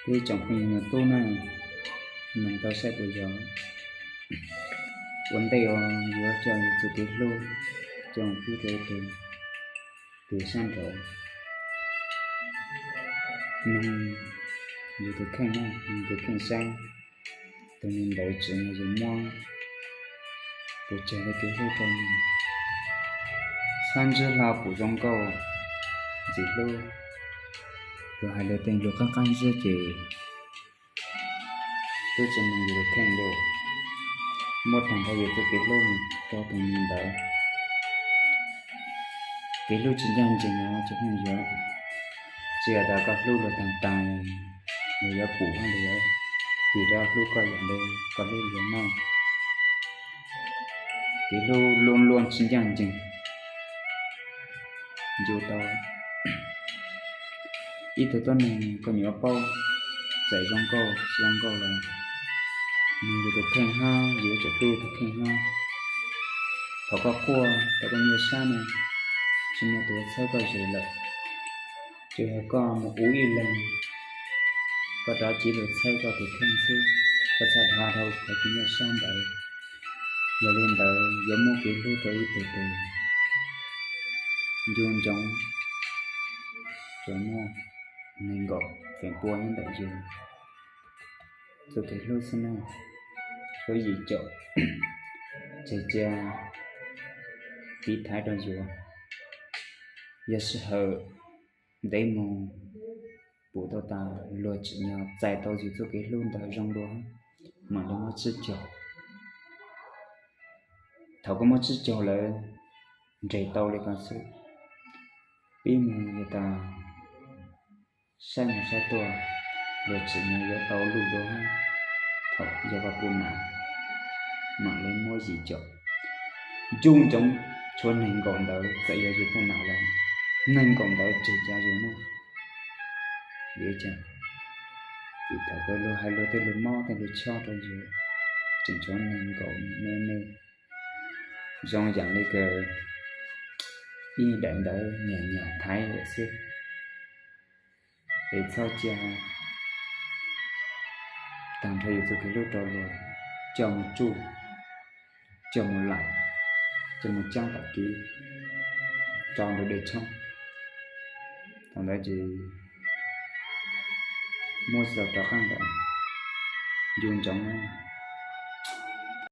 Peb tsoom phooj ywg tub na, noog tau saib puas yog? Ua ntej uas yuav coj yus txoj kev hlub coj mus pub rau tus twg sab nraud, noog yus tus kheej na, yus tus kheej saib, tus neeg ntawd tseem yog yus muab puas tsawg li kev hlub rau nws. Xab ntsib hla pum zoo nkauj ntxim hlub, yus hais lus tej lus qab qab ntsiab ces twb tsis noog yus tus kheej li, muab tag nrho yus txoj kev hlub rau tus neeg ntawd. Kev hlub tsis ncaj ncees no tsis pheej yuav, tsis yog tas koj hlub luag tag tas luag yuav pum hab luag yuav tis rov hlub koj yam li koj hlub luag no. Kev hlub luaj luaj tsis ncaj ncees. Yus tau ib tug tuab neeg koj nyuam qhuav paub txawm zoo nkauj zoo nkauj los nws yog tus kheej hab yus yuav tsum hlub tus kheej hab. Thaum koj quaj tau koj nyuaj sab no, tsis muaj tus txhawb koj zes lawm, tsuas yog koj mus ua ib leeg, koj rov tsiv lug txhawb koj tus kheej xwb, koj txhaj dhau dhau qhov kev nyuaj sab ntawd. Yog li ntawd yuav muab kev hlub rau ib tug twg, ncu ntsoov tsuas muaj nees nkaum feem pua nyob ntawm yus txoj kev hlub xwb na. Tshuav yim caum tseg cia tiv thaiv rau yus, yog sij hawm ntev mus pum tau tas luag tsim nyog txais tau yus txoj kev hlub ntawd zoo dua, mam li muab tsib caug. Thaum koj muab tsib caug lawm, nres tau li ko xwb. Pib mus yog tas saib mus saib tuaj, luag tsim nyog yuav tau luj dua hab. Thaum yog koj puj nam, mam li muab yim caum. Ncu ntsoov tshuav nees nkaum ntawd txawm yog yus puj nam los, nees nkaum ntawd tseg cav yus na. Vim cas? Vim thaum koj lug hais lug tej lug mob tej lug chob rau yus, tseem tshuav nees nkaum me me, zoo yam li kws ib daim ntawv nyag nyag thaiv lawm xwb. Es txhob cia tag nrho yus txoj kev hlub rau luag coj mus tsuj, coj mus laim, coj mus caab tom kev, tso ntawm dej tshoob. Thaum ntawd ces muab tsis tau rov qaab lawm. Ncu ntsoov